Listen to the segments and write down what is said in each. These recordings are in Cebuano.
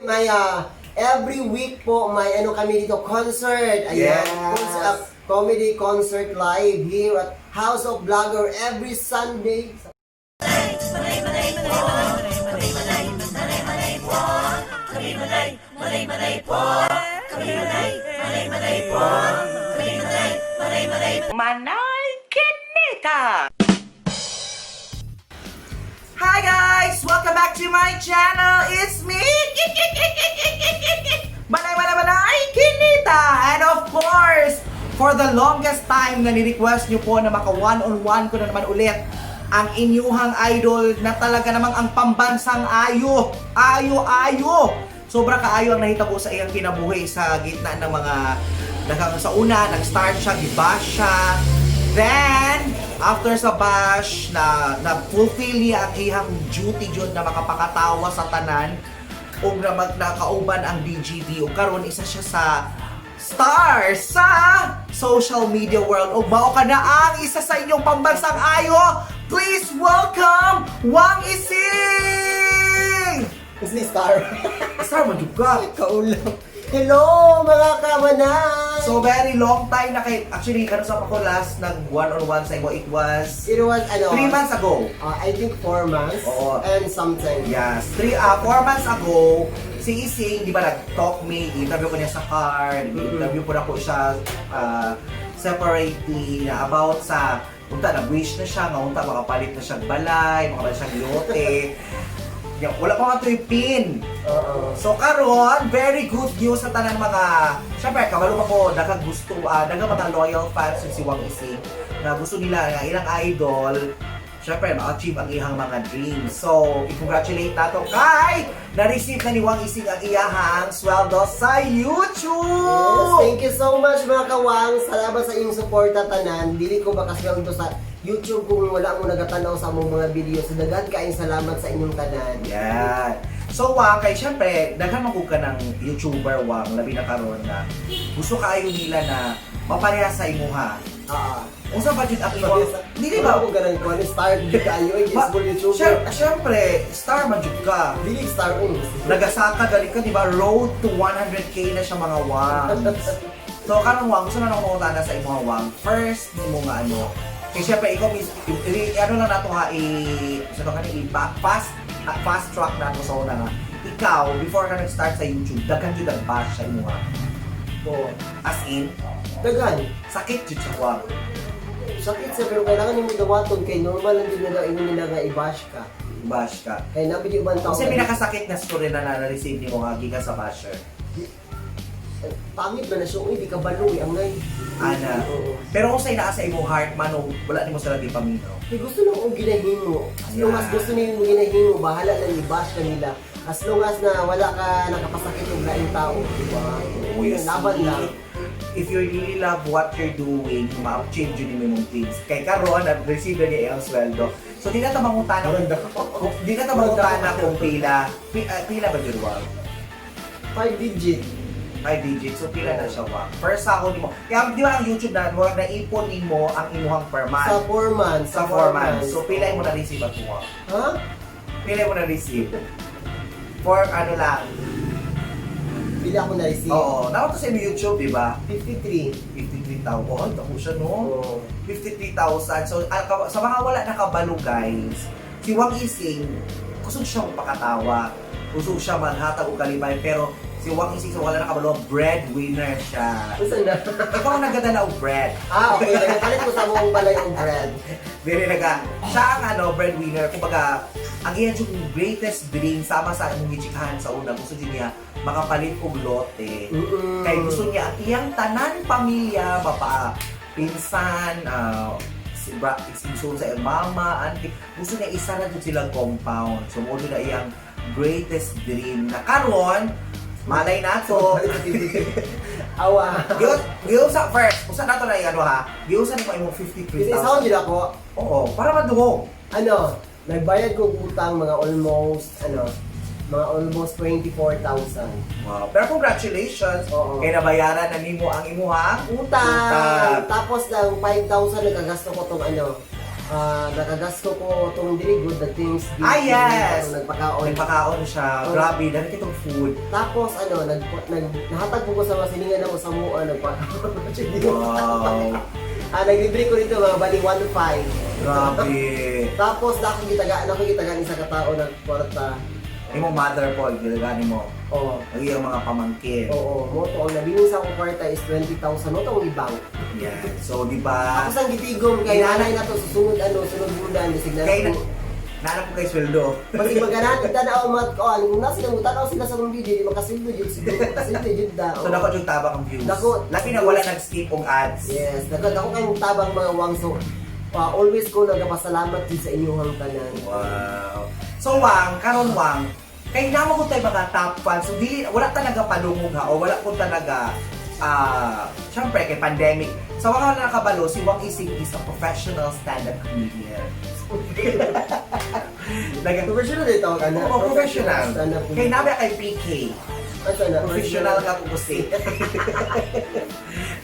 May every week po may ano kami dito, concert. Ayan, concert, comedy concert live here at House of Vlogger every Sunday. Manay Kinita! Hi guys! Welcome back to my channel! It's me! Manay Manay Manay Kinita! And of course, for the longest time na ni-request nyo po na maka one-on-one ko na naman ulit ang inyuhang idol na talaga namang ang pambansang ayo! Ayo, ayo! Sobra kaayo ang nahitabo sa iyang kinabuhi sa gitna ng mga daghang sa una, nag-start siya, gibash siya. Then, after sa bash, na na-fulfill niya ang iyang duty jud na makapakatawa sa tanan ug na nakauban ang DGD, ug karon isa siya sa star sa social media world, ug mao ka na ang isa sa inyong pambansang ayo. Please welcome Wang Ising! Kasi star. Star man jud ka. Kaulam. Hello, mga kamanay! So very long time na kay, actually, kano sa ako last nag one on one sa imo, it was It was ano? 3 months ago. I think 4 months Oo. And something. Yes, 4 months ago, si Ising, di ba, nag-talk me, interview ko niya sa car, interview ko na ko siya separately na about sa unta nag-wish na siya, nga unta makapalit na siya balay, makapalit siya yote. Ya, wala pa nga to yung pin. Oo. So karon, very good news sa tanang mga, syempre kabalo pa ko daghang gusto, daghang mga loyal fans yung si Wang Ising na gusto nila nga ilang idol syempre ma-achieve ang iyang mga dreams. So, i-congratulate nato kay na-receive na ni Wang Ising ang iyahang sweldo sa YouTube. Yes, thank you so much, mga kawang. Salamat sa inyong suporta tanan. Dili ko makasweldo sa YouTube kung wala mo nagatanaw sa among mga video. So daghan kaayong salamat sa inyong tanan. Yan. So Wang, kay syempre, daghan man ka ng YouTuber, Wang, labi na karon na gusto kaayo nila na mapareha sa imuha. Unsa ba jud ang imong dili ba? Wala ko ganang kuan star di kaayo ay small YouTuber. Syempre, star man jud ka. Dili star ung. Nagasaka gali ka, di ba? Road to 100K na siya, mga Wang. So karon Wang, gusto na akong mangutana sa imuha, Wang. First nimo nga ano, kay syempre ikaw is ano lang nato ha, i sa to kani i fast track nato sa una nga. Ikaw, before ka nag-start sa YouTube, daghan jud ang bash sa imuha. Oh, As in, daghan. Sakit jud sa Wang. Sakit sa pero kailangan nimo dawaton kay normal lang din na daw ingon nila nga i-bash ka. Bash ka. Kay nabi di uban tao. Kasi pinakasakit na story na na-receive nimo nga gikan sa basher? Pangit ba na siya? Uy, di ka balo eh. Ang nay. Ana. Oo. Pero kung sa naa sa imong heart man o wala nimo sila gipaminaw. Kay gusto nang og ginahimo. As long as gusto nimo ginahimo, bahala na i-bash ka nila. As long as na wala ka nakapasakit og laing tao, di ba? Oh, you Laban see, lang. if you really love what you're doing, ma-achieve yun yung imong dreams. Kay karon nag-receive na niya iyang sweldo. So di na ta mangutana kung di na ta mangutana kung pila pila ba jud, Wang? 5 digit. 5 digits. So pila na siya, Wang? First sahod nimo. Kaya di ba ang YouTube na murag naipon nimo ang imuhang per month? Sa 4 months. Sa 4 months. So pila imo na receive at Wang? Ha? Pila mo na receive? For ano lang? Pila ako na-receive? Oo, naman to sa imong YouTube, di ba? 53. 53,000. Oh, dako siya, no? Oo. 53,000. So, sa mga wala nakabalo, guys, si Wang Ising, kusog siya magpakatawa. Kusog siya maghatag og kalipay. Pero si Wang Ising, sa wala nakabalo, breadwinner siya. Unsa na? Ikaw ang nagadala og bread. Ah, okay. Nagpalit ko sa mong balay og bread. Very naga. Siya ang ano, breadwinner. Kumbaga, ang iyang yung greatest dream sama sa imong gichikahan sa una, gusto din niya makapalit og lote. Kay gusto niya ang iyang tanan pamilya, mapa pinsan, si bra, igsoon sa iyang mama, auntie, gusto niya isa na jud silang compound. So mo na iyang greatest dream na karon malay nato. Awa. Giusa first, usa nato na ano ha. Giusa nimo imong Kasi sahod 53,000. yun ako, Oo, para madungog. Ano, nagbayad ko utang mga almost, ano, mga almost 24,000. Wow. Pero congratulations, Oo. kay nabayaran na nimo ang imuhang Utang! Utang. Tapos lang 5,000 nagkagasto ko tong ano, Ah, nakagasto ko tong dili good the things. Ah, yes! Nagpakaon. Nagpakaon siya. Oh. Grabe, dami kitong food. Tapos ano, nag nahatag ko sa mga silingan namo sa mua, nagpa Wow. Ah, naglibre ko dito mga bali 1.5. Grabe. Tapos na ako gitagaan isa ka tao nagkwarta. Imo mother po, gilagani mo. Oo. Ang iyang mga pamangkin. Oo, mo to ang nabilin sa akong kwarta is 20,000 mo to ang ibang. Yan. So, di ba? Ako sang gitigom kay nanay na to susunod ano, sunod bulan bisig na Kay na. Naanap ko kay sweldo. Basig maganahan tanaw mat ko kung nasa sila tanaw sila sa mong video di makasildo jud siguro makasildo jud da. So, dako yung tabang ang views. Dako. Labi na wala nag-skip og ads. Yes, dako dako kayong tabang mga wang, so always ko nagapasalamat jud sa inyong tanan. Wow. So, Wang, karon Wang, kay namo ko tayo mga top fans. So, dili, wala talaga palungog ha, o wala ko talaga, syempre, kay pandemic. Sa mga wala nakabalo, si Wang Ising is a professional stand-up comedian. Professional dito ka na. Oo, professional. Stand-up Kay nabi kay PK. Asa na? Professional ka kukusi.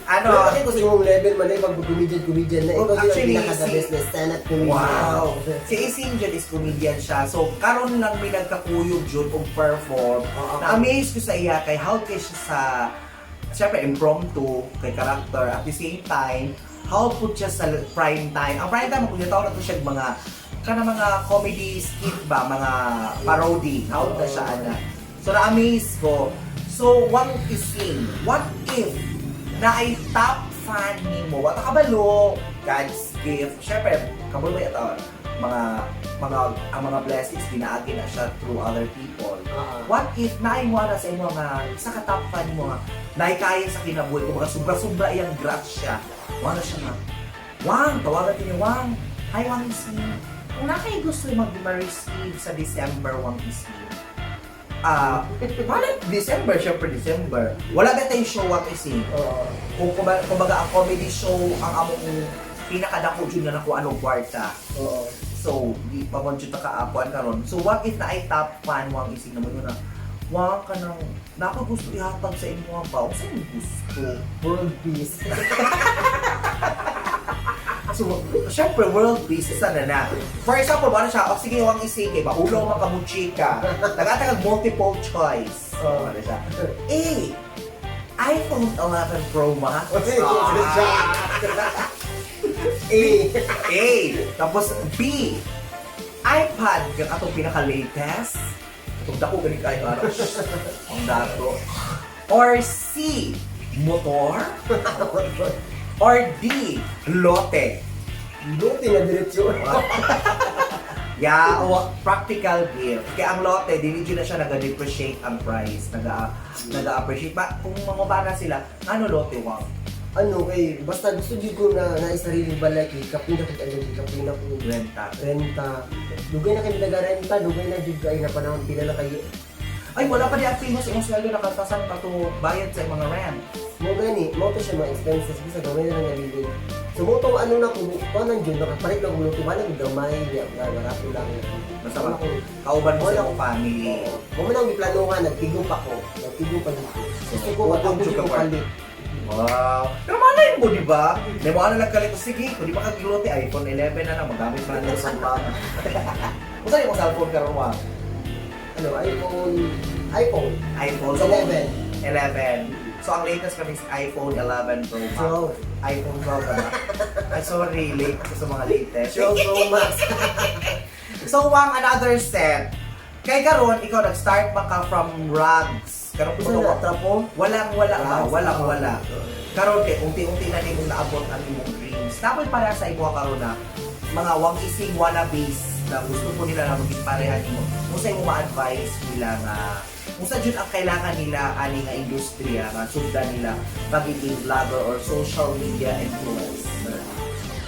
Ano? Ano? Bakit ko sa imong level man ay pag comedian comedian na ikaw Oh, actually, actually, ang pinaka the best na stand-up comedian. Wow! Si Ising jud is comedian siya. So, karon lang may nagkakuyog jud og perform. Oo. Na-amaze ko sa iya kay how kay siya sa syempre impromptu kay character at the same time how put siya sa prime time. Ang prime time kung tawag na to siya mga kana mga comedy skit ba, mga parody. How na siya ana. So na-amaze ko. So, Wang Ising, what if na ay top fan nimo? Wala ka kabalo, God's gift. Syempre, kabalo ba ito? Mga ang mga blessings ginaagi na siya through other people. What if naay mo na sa imo nga isa ka top fan mo nga naikaya sa kinabuhi ko mga sobra-sobra iyang grasya. Wala siya nga. Wang, tawagan niya Wang. Hi Wang Ising. Kung na kayo gusto mag-receive sa December, Wang Ising. Ah, wala December, syempre December. Wala ba tayong show Wang Ising? Oo. Kung kumbaga ang comedy show ang among pinakadako jud nga nakuha anong kwarta. Oo. So, di pa man jud ta kaapuan karon. So, what if na ay top fan Wang Ising naman yun na Wang ka nang nako gusto ihatag sa imo ba? Unsa imong gusto? World peace. So, syempre, world peace, isa na na. For example, wala siya, oh, sige, Wang Ising, kay baulaw man ka mo chika. Tagatag multiple choice. Oo. Wala siya. A, iPhone 11 Pro Max. A. A. Tapos B. iPad yung atong pinaka-latest. Itong dako gani kayo ano. Ang dato. Or C. Motor. Or D. Lote. Luti na diretso. Yeah, o practical gift. Kaya ang lote, dili jud na siya naga-depreciate ang price, naga-appreciate. Ba, kung mangubana sila, ano lote wang? Ano kay basta gusto jud ko na na sariling balay kay kapin na kay ano kapin na ko Renta. renta. Dugay na kay naga-renta, dugay na jud kay na panahon pila na kayo. Ay, wala pa di ang sa imong sweldo nakatasan pa to bayad sa imong mga rent. Mo gani, mo to siya mga expenses bisa gamay na lang nabilin. So mo tong ano na ko, kuan jud nakapalit na ko luto ba na gamay niya, nga barato lang. Basta Wala ba, ko. kauban mo sa Wala. imong family. Oo. Mo man ang giplanuhan, nagtigom pa ko. Nagtigom pa dito. Gusto ko Huwag ako jud jud ka ko palit. Wow. Pero malay mo, di ba? May mga na lang kalito, sige, kung di ba kagilote, iPhone 11 na lang, magamit pa na lang sa vlog. Kung saan yung cellphone karon wa? Ano, iPhone iPhone iPhone 11. 11. So, ang latest kami is iPhone 11 Pro Max. 12. iPhone 12 ba? Ay, sorry, late ko sa mga latest. 12 Pro Max. So, Wang, another set. Kay karon ikaw nag-start pa ka from rags. Karon Usa na trapo. Walang wala ba? Rags. Walang wala. Karon kay unti-unti na nimong naabot ang imong dreams. Tapos para sa imo karon na mga Wang Ising wannabes na gusto po nila na maging pareha nimo. Unsa imo ma-advise nila nga unsa jud ang kailangan nila ani nga industriya nga sundan nila pagiging vlogger or social media influencer?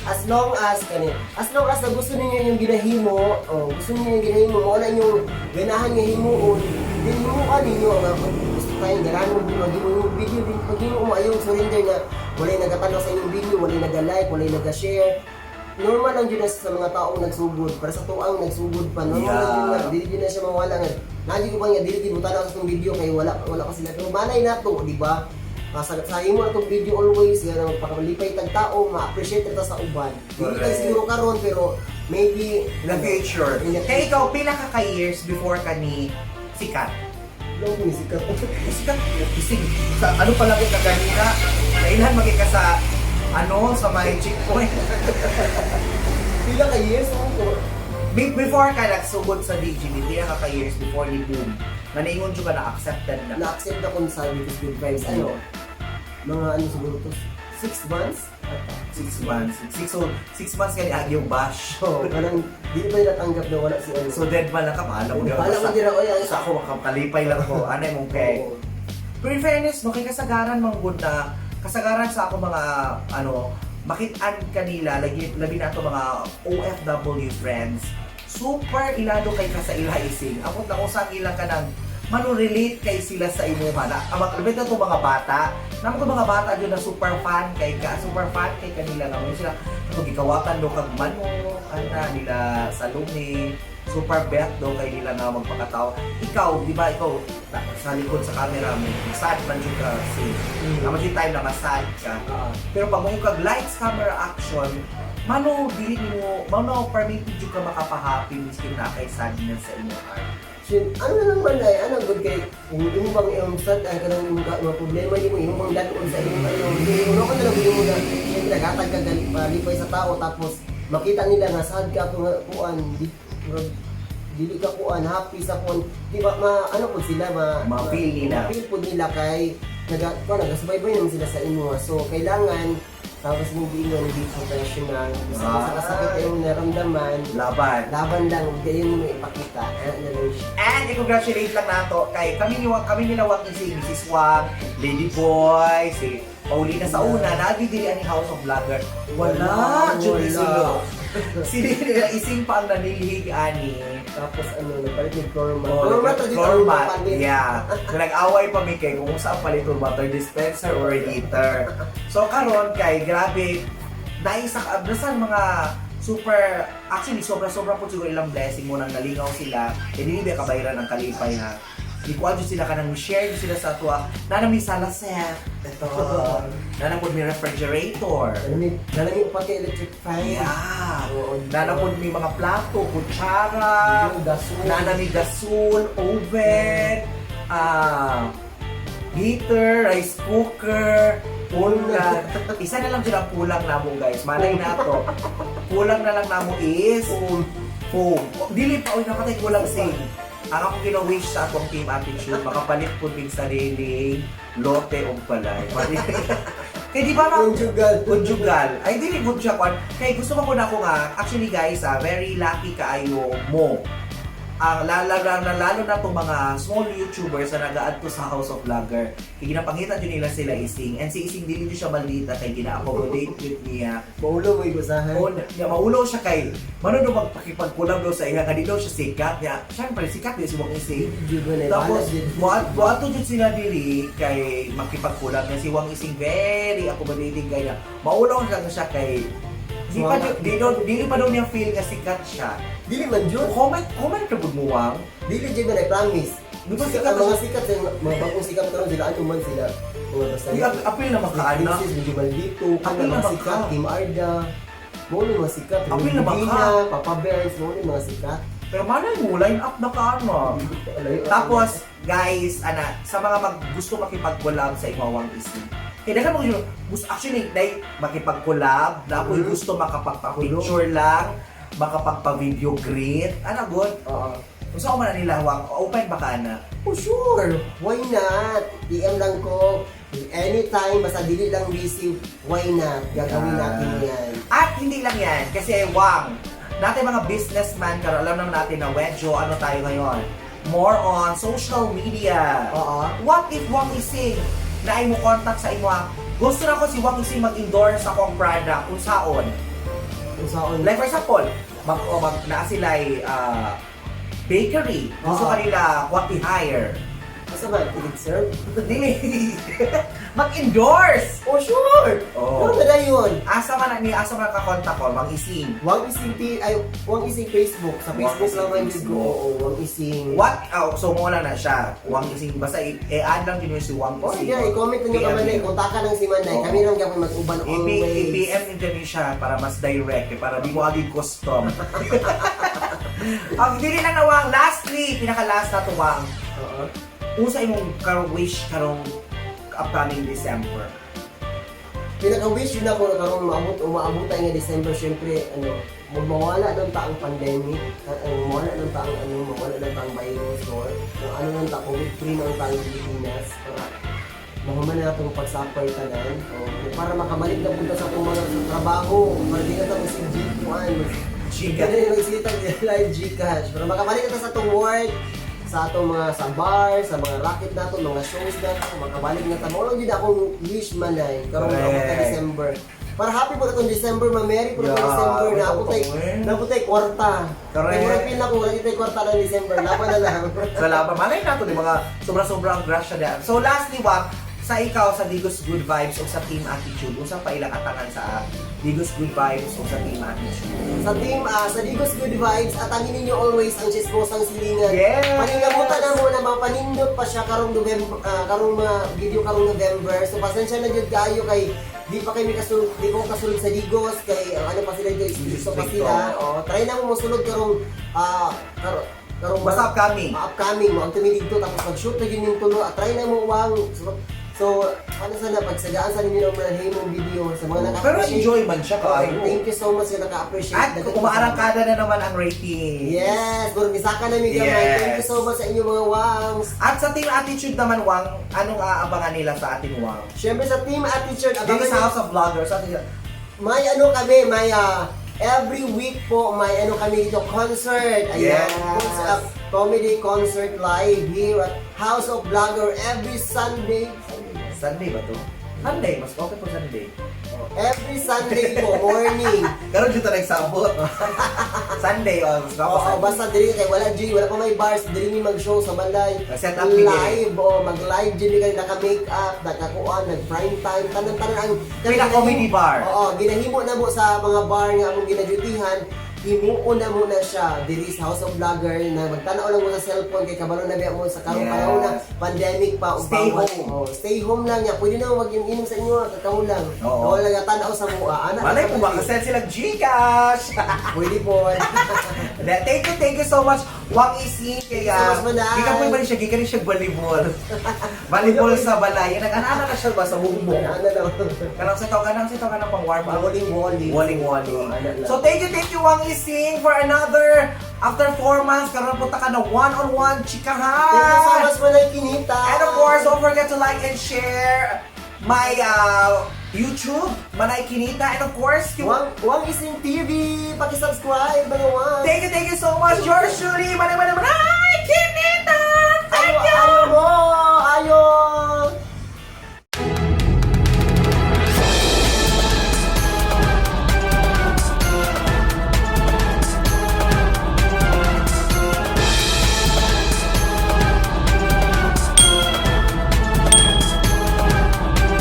As long as kani, as long as na gusto ninyo yung ginahimo, oh, gusto ninyo yung ginahimo, mo na inyong ganahan nga himuon, then himuan ninyo ang ako gusto tayo ganahan mo maghimo yung video din pag mo ayaw surrender na walay nagatanaw sa inyong video, walay naga-like, walay naga-share. Normal lang yun na sa mga taong nagsugod, para sa tuang nagsugod pa, normal lang yun na, dili yun na siya mawala nga. Nagi ko pa nga, dili yun, tanaw sa itong video kay wala, wala pa sila. Pero malay na to, di ba? Sa imo na tong video always nga magpakalipay tag tao, ma-appreciate ta sa uban. Dili lang siguro karon, pero maybe In the future. In the Kaya ikaw, pila ka years before ka ni sikat? No, music ka. Sikat, isig. Sa, ano pala kita ganina? Kailan magi ka sa, ano, sa may checkpoint? Pila ka years ako? Before ka nagsugod sa DGB, pila ka years before ni boom? Na naingon jud ka na accepted na. Na-accept ako sa Because Good Vibes. Ano? Mga ano siguro to? 6 months? Ata. 6 months. So, 6 months ka ni Agyo Bash. So, kanang di pa nila tanggap na wala si ano. So, dead man lang ka. Bahala mo Bahala mo dira, oy, ay, Sa ako, makakalipay lang ko. Ano yung kay? Oo. Pero in fairness, no, kay kasagaran man gud na, kasagaran sa ako mga, ano, makitaan kanila, lagi, labi na ato mga OFW friends, super ilado kay ka sa ila ising. Ako na usang ilang ka ng mano-relate kay sila sa imuha na ang labi na to mga bata namo ko mga bata jud na super fan kay ka, super fan kay kanila nga mo sila kung gikawatan do kag mano ana nila Salome, super bet do kay nila nga magpakatao. Ikaw, di ba, ikaw sa likod sa camera mo sad man jud ka si naman jud time na masad ka, pero pag mo kag lights, camera, action, mano dili nimo mano permitted jud ka makapahappy miskin na kay sadness sa imong heart. Ano na lang man ay, ano, good kay, kung imo bang iyong sad, ay kanang imong mga problema nimo, imo bang dalon sa imong ano, hindi ko na lang mo na, siyempre naghatag ka palipay sa tao, tapos makita nila nga sad ka kung kuan, di, murag, dili ka kuan, happy sa kuan, di ba, ma, ano po sila, ma, Ma-feel nila. Ma-feel po nila kay, naga, kuan, nagasubaybay naman sila sa imo, so kailangan, tapos hindi ingon, be professional, bisa sa kasakit ay naramdaman, Laban. Laban lang, huwag kayong mo ipakita. Ano na lang siya. And i-congratulate lang nato kay kami ni kami nila Wang si Mrs. Wang, Lady Boy, si Paulina sa una, nagdidili ani House of Vlogger. Wala, Wala. jud sila. Sila nila ising pa ang nanilhig ani. Tapos ano, nagpalit ng floor mat. Oh, Floor mat, dito floor ang mat. palit. Yeah. Na nag-away pa mi kay kung saan palit water dispenser or heater. So karon kay grabe naisa ka basta mga super, actually sobra-sobra po siguro ilang blessing mo nang nalingaw sila. Eh dili ba kabayaran ang kalipay ha. Di ko adyo sila kanang share sila sa atwa. Nana mi sala set. Ito. Nana po mi refrigerator. Nalamig pati electric fan. Yeah. Oo. Nana po mi mga plato, kutsara, Yung gasol. Nana mi gasol, oven, heater, rice cooker, ulan. Isa na lang dyan ang kulang namo, guys. Malay na to. Kulang na lang namo is Foam. Foam. Oh, dili pa, oy, napatay kulang sing. Ang akong gina-wish sa akong team attitude, makapalit po din sariling lote o balay. Kaya di ba Conjugal. Conjugal. Ay, dili good siya kwan. Kay gusto ko na ako nga, actually guys, very lucky kaayo mo. Ang lalo, lalo, lalo na itong mga small YouTubers na nag-add to sa House of Vlogger. Kay ginapangita jud nila sila Ising. And si Ising dili jud siya maldita kay gina-accommodate jud niya. Maulo mo igusahan. O, niya, maulo siya kay mano do magpakipagkulam daw sa iya kay di daw siya sikat niya. Syempre sikat din si Wang Ising. Jud ba na, Tapos, bahala jud. buhato jud sila diri kay makipagkulam niya si Wang Ising, very accommodating kay na. Maulaw lang siya kay di pa di, daw dili pa daw niya feel nga sikat siya. Dili man jud. Comment comment ka gud mo, Wang. Dili jud man, I promise. Di ba Sikat sikat ang mga siya? sikat, yung mga bagong sikat karon sila, ano man sila. Mga basta. Di apil na makaana. Princess, medyo maldito, Apil kana na mga baka. sikat, Team Arda. Mao ni mga sikat. Apil na baka. Rubina, Papa Bears, mao ni mga sikat. Pero malay mo line up na ka ano. Alayo, Tapos, guys, ana, sa mga mag gusto makipag-collab sa imo, Wang Ising. Kaya daghan mo yun, gusto actually dai makipag-collab, na ako'y gusto makapagpa-picture lang, makapagpa-video greet. Ana good. Oo. Kung saan man na nila Wang, open ba ka na? Oh, sure. Why not? PM lang ko. Anytime, basta dili lang busy, why not? Gagawin natin yan. At hindi lang yan, kasi Wang, natin mga businessman, pero alam naman natin na medyo ano tayo ngayon, more on social media. What if Wang Ising na ay mo contact sa imo ah, gusto na ko si Wang Ising mag-endorse akong product kung saon. Kung saan. Like for example, mag o mag naa sila'y bakery. Gusto kanila what i-hire. Asa ba? I-serve? Dili. Mag-endorse! Oh, sure! Oh. Pero na yun. Asa man ni asa man ka-contact ko, Wang Ising? Wang Ising P, ay, Wang Ising Facebook. Sa Wang Facebook Ising lang man yun ko. Facebook. Oo, Wang Ising. What? Oh, so mo na siya. Wang Ising. Basta i-add lang yun si Wang Oh, Ising. sige, i-comment ninyo PM ka Manay. niyo. Kontakan lang si Manay. Oo. Kami lang gawin mag-uban always. I-PM ninyo siya para mas direct, eh, para di mo agad custom. Ang dili na nawang, lastly, pinaka-last na tuwang, Oo. unsa imong karong wish karong upcoming December? Pinaka-wish yun ako na karong maabot, umaabot tayo nga December, syempre, ano, mawala ng taong pandemic, mawala ng taong ano, mawala ng taong virus, or kung ano ng taong COVID-free ng taong Pilipinas, para mahuman na itong pagsapay tanan, o, para makabalik na punta sa atong mga sa trabaho, para di na tayo si G1, Giga. Ganun yung magsita live Gcash. Para makabalik na ta sa atong work, sa atong mga sa bar, sa mga racket nato, mga shows nato, makabalik na ta. Mao lang jud akong wish man ay karong Correct. abot ta December. Para happy po na itong December, ma-merry po na itong December na ako tay Yeah, na tay kwarta. Correct. Kay murag pila ko wala tay kwarta ng December, laban na lang. Sa laban, malay nato di mga sobra-sobra ang grasya niya. So lastly, Wang, sa ikaw sa Digos Good Vibes o sa Team Attitude, unsa pa ilang atangan sa Digos Good Vibes o sa Team Attitude? Sa team, sa Digos Good Vibes, atangin ninyo always ang chismosang silingan. Yes! Paningamutan na mo na mapanindot pa siya karong November, karong mga video karong November. So pasensya na jud kaayo kay di pa kay mikasulod, di ko kasulod sa Digos kay ano pa sila dito, so pa Stricto. sila. Oh, try na mo mosulod karong karong karong Basta upcoming. Upcoming mo ang tumi dito tapos mag-shoot na yun yung tulo. Try na mo wang so ano sana pagsagaan sa ninyo ang mga himong video sa mga Pero naka-appreciate. enjoy man siya kaayo. Thank you so much sa naka-appreciate. At umaarangkada na naman ang rating. Yes, gurong misaka na mi gamay. Yes. Thank you so much sa inyong mga wangs. At sa Team Attitude naman, Wang, anong aabangan nila sa ating Wang? Siyempre sa Team Attitude, Dito abangan sa nyo- House of Vloggers, may ano kami, may every week po may ano kami dito concert. Ayan, Yes. concert, comedy concert live here at House of Vlogger every Sunday. Sunday ba to? Sunday, mas okay po Sunday. Every Sunday po, morning. Karon dito nagsabot. Sunday, oh, mas Oo, okay. basta diri kay wala G, wala pa may bars, diri mi mag-show sa balay. Set up mi diri. Live, oh, mag-live diri kay naka-makeup, nakakuan, nag-prime time, tanan-tanan ang Pina-comedy bar. Oo, ginahimo na mo sa mga bar nga among ginadutihan, himuon na mo na siya diri sa House of Vlogger na magtanaw lang mo sa cellphone kay kabalo na biya mo sa karong Yes. panahon na pandemic pa ug Stay bawal. home. Oh, stay home lang niya. Pwede na wag yung inom sa inyo, kakaw lang. Oo. Wala lang tanaw sa mua. Ana. Malay po ba, kasend silang Gcash! Pwede po. Thank you so much, Wang Isi. Kaya, Thank you so much, Manay. Gikan po ba siya, gikan rin siya volleyball. Volleyball sa balay. Nag-ana na siya ba sa buong. Ana lang. Kanang sa tao, kanang pang warm up. Walling walling. Walling walling. Oo, ana lang. So thank you, Wang Ising, for another, after 4 months, karon punta ka na one-on-one chikahan. Thank you so much, Manay Kinita. And of course, don't forget to like and share my YouTube, Manay Kinita, and of course, yung Wang, Wang Ising TV, paki-subscribe, mga Wang. Thank you so much. Yours truly, Manay Manay Manay Kinita! Thank Ayo, you! ayo mo, ayo.